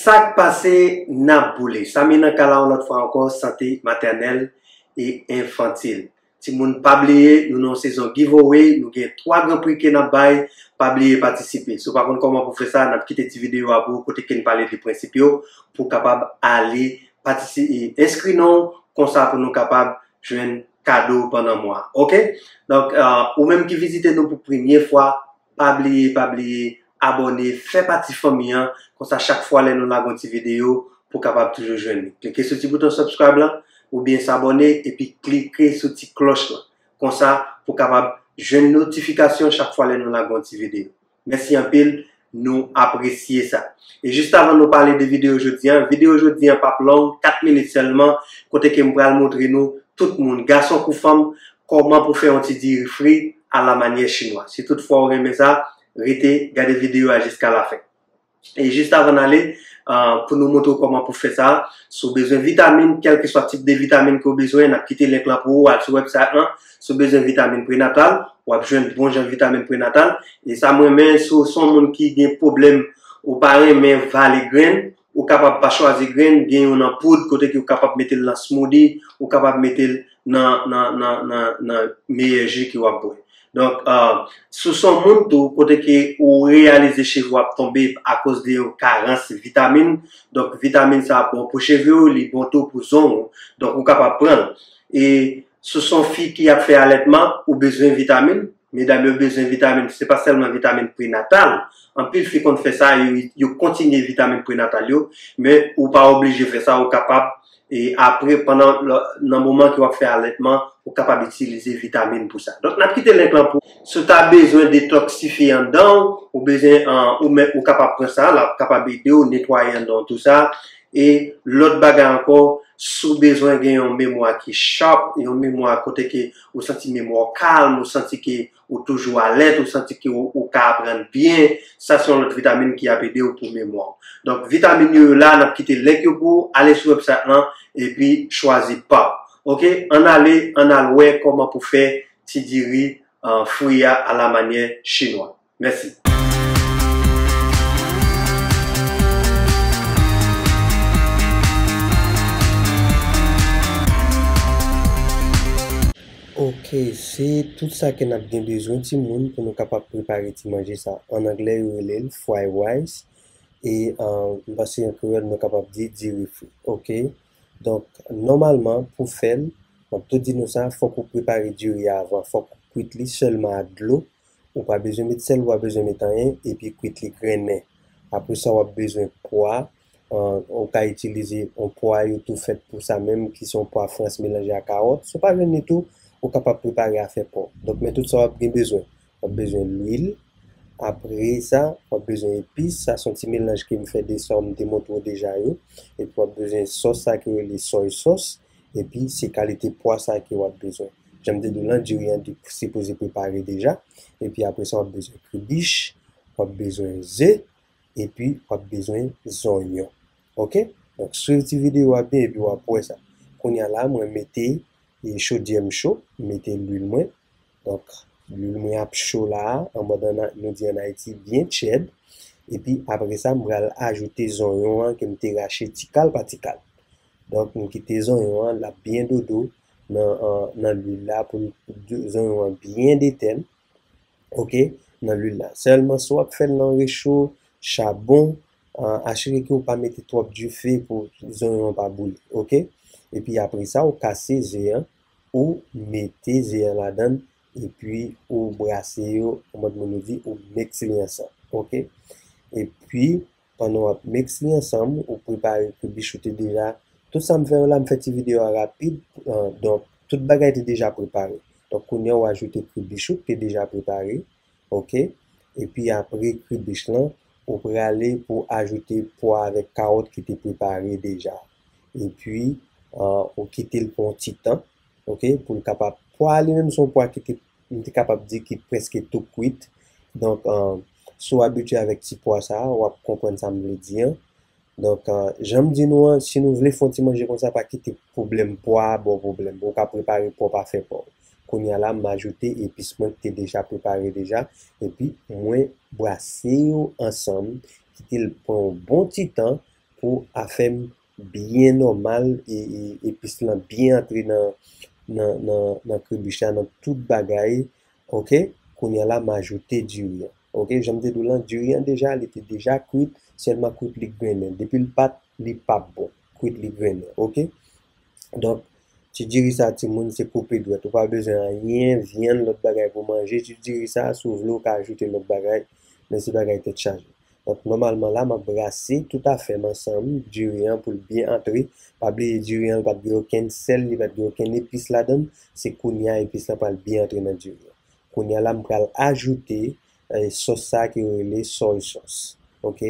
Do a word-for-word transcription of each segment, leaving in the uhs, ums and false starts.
Sa k pase, n ap boule. Samy nan kay la yon lòt fwa ankò, sante matènèl e enfantil. Timoun, pa bliye, nou nan yon sezon giveaway, nou gen twa gran pri ke n ap bay, pa bliye patisipe. Si w pa konn kòman pou fè sa, n ap kite ti videyo a pou ou, kote ke n pale de prensip yo, pou w kapab ale patisi-, enskri non w, konsa pou nou kapab jwenn kado pandan mwa a. Oke? Donk, euh, ou menm ki vizite nou pou premye fwa, pa bliye, pa bliye, abòne, fè pati fanmi an, konsa chak fwa lè nou lage yon ti videyo, pou w kapab toujou jwenn li. Klike sou ti bouton subscribe lan, oubyen s'abonner, epi klike sou ti klòch lan. Konsa, pou w kapab jwenn notifikasyon chak fwa lè nou lage yon ti videyo. Mèsi anpil, nou apresye sa. E jis avan nou pale de videyo jodi a, videyo jodi a p ap long, kat minit sèlman, kote ke m pral montre nou, tout moun, gason kou fanm, kòman pou fè yon ti diri fri a la manyè chinwa. Si tout fwa w renmen sa, rete gade videyo a jiska lafen. E jis avan n ale, euh, pou nou montre w kòman pou fè sa, si w bezwen vitamin, kèlkeswa tip de vitamin ke w bezwen, n ap kite link lan pou ou, al sou website lan. Si w bezwen vitamin prenatal, w ap jwenn bon jan vitamin prenatal. E sa m renmen, si w se yon moun ki gen pwoblèm, ou pa renmen vale grenn, ou kapab pa chwazi grenn, gen youn an poud, kote ke w kapab mete l nan smoothie, ou kapab mete l nan, nan, nan, nan, nan meyè ji ke w ap bwè. Donk, euh, si w se yon moun tou, kote ke ou reyalize cheve w ap tonbe akoz de yon karans vitamin, donk vitamin sa a bon pou cheve w, li bon tou pou zong ou, donk ou kapab pran l. E si w se yon fi ki ap fè alètman, ou bezwen vitamin, medam yo bezwen vitamin, se pa sèlman vitamin prenatal, anpil fi konn fè sa, yo, yo kontinye vitamin prenatal yo, men ou pa oblije fè sa, ou kapab e apre, pandan, nan moman ke w ap fè alètman, ou kapab itilize vitamin pou sa. Donk, n ap kite link lan pou, si w ta bezwen detoksifye anndan w, ou bezwen, euh, ou men, ou kapab pran sa, l ap kapab ede w netwaye anndan w, tou sa. E lòt bagay ankò, si w bezwen gen yon memwa ki sharp, yon memwa kote ke ou santi memwa w kalm, ou santi ke ou toujou alèt, ou santi ke ou, ou ka aprann byen, sa se yon lòt vitamin ki ap ede w pou memwa w. Donk, vitamin yo, yo la, n ap kite link yo pou ou, ale sou website lan, epi chwazi pa w. Oke? Ann ale, ann al wè kòman pou fè ti diri, euh, fri a a la manyè chinwa. Mèsi. Oke, se tout sa ke n ap gen bezwen, timoun, pou nou kapab prepare ti manje sa. An anglè, yo rele l fried rice. E, euh, m panse an kreyòl, nou kapab di diri fri. Oke? Donk, nòmalman, pou fè l, m ap tou di nou sa, fòk ou prepare diri a avan. Fòk ou kwit li sèlman ak dlo. Ou pa bezwen met sèl, ou pa bezwen met anyen, epi kwit li grennen. Apre sa, w ap bezwen pwa. An, ou ka itilize yon pwa yo tou fèt pou sa menm, ki se yon pwa frans melanje ak kawòt. Si w pa jwenn li tou, ou kapab prepare afè pa w. Donk, men tout sa w ap gen bezwen. W ap bezwen lwil. Apre sa, w ap bezwen epis. Sa se yon ti melanj ke m fè de sa m te montre w deja yo. Epi w ap bezwen sòs sa ki rele soy sauce. Epi se kalite pwa sa ke w ap bezwen. Jan m te di w lan, diri an te sipoze prepare deja. Epi apre sa, w ap bezwen kribich, w ap bezwen ze, epi w ap bezwen zonyon. Oke? Donk, swiv ti videyo a byen epi w ap wè sa. Kounye a la, mwen mete, e, chodyè m cho, m mete lwil mwen. Donk, lwil mwen ap cho la a, an mòd ann, nou di ann Ayiti, byen tchèd. Epi apre sa, m pral ajoute zonyon an ke m te rache ti kal pa ti kal. Donk, m kite zonyon an, l ap byen dodo nan, an, nan lwil la pou l, zonyon an byen detèn, oke, nan lwil la. Sèlman, si w ap fè l nan recho, chabon, an, asire ke w pa mete twòp dife pou zonyon an pa boule, oke? Epi apre sa, ou kase ze an, ou mete ze an ladan l, epi ou brase yo, an mòd moun yo di, ou mix li ansanm, oke? Epi, pandan w ap mix li ansanm, ou prepare kribich ou te deja. Tout sa m fè yo la, m fè ti videyo a rapid. Euh, donk, tout bagay te deja prepare. Donk, kounye a, ou ajoute kribich ou te deja prepare. Oke? Epi apre kribich lan, ou prale pou ajoute pwa avèk kawòt ki te prepare deja. Epi, euh, ou kite l pou yon ti tan. Oke, pou l kapab, pwa a li menm se yon pwa ki te, m te kapab di ki prèske tou kwit. Donk, euh, si w abitye avèk ti pwa sa a, w ap konprann sa m vle di an. Donk, euh, jan m di nou an, si nou vle fè yon ti manje konsa, pa kite pwoblèm pwa a ba w pwoblèm. Ou ka prepare pwòp afè pa w. Kounye a la, m ajoute epis mwen ki te deja prepare deja. Epi, mwen brase yo ansanm, kite l pran yon bon ti tan, po a fè m byen nòmal, e, e epis lan byen antre nan, nan, nan, nan kribich la, nan tout bagay. Ok, kounye a la, m ajoute diri an. Ok, jan m te di w lan, diri an deja, li te deja kwit, sèlman kwit li grennen. Depi l pat, li p ap bon. Kwit li grennen, ok? Donk, ti diri sa, timoun, se koupe dwèt. Ou pa bezwen anyen, vyann, lòt bagay pou manje. Ti diri sa, si w vle, ou ka ajoute lòt bagay, men se bagay tèt chaje. Donk, nòmalman la, m ap brase tout afè m ansanm, diri an pou l byen antre. Pa bliye, diri an, li pa t gen okenn sèl, li pa t gen okenn epis ladan l. Se kounye a epis lan pral byen antre nan diri an. Kounye a la, m pral ajoute, eh, sòs sa ke yo rele soy sauce. Ok?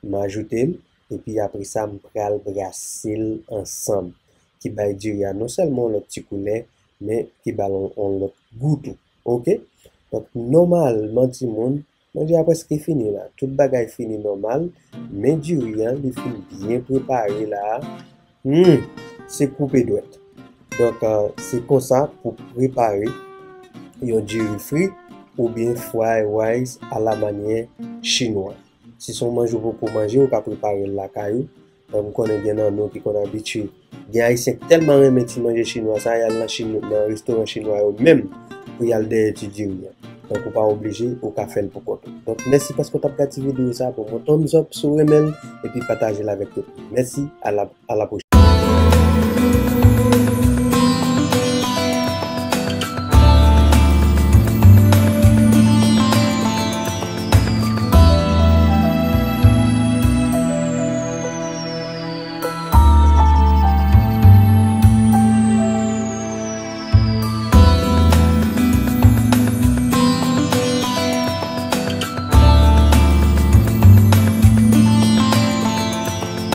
M ajoute l, epi apre sa, m pral brase l ansanm. Ki bay diri a non sèlman yon lòt ti koulè, men ki ba l yon, yon lòt gou tou. Ok? Donk, nòmalman, timoun, manje a prèske fini la. Tout bagay fini nòmal, men diri an, li fin byen prepare la. Hmm, se koupe dwèt. Donk, eh, se konsa pou prepare yon diri fri oubyen fried rice a la manyè chinwa. Si se yon manje ou poko manje, ou ka prepare l lakay ou. Eh, m konnen gen nan nou ki konn abitye. Gen Ayisyen k tèlman renmen ti manje chinwa sa, y al nan chin-, nan restoran chinwa yo menm pou y al dèyè ti diri an. Donk, ou pa oblije, ou ka fè l pou kont ou. Donk, mèsi paske w t ap gade ti videyo sa, ban m yon thumbs up si w renmen l, epi pataje l avèk tout moun. Mèsi, a la, a la pwochèn.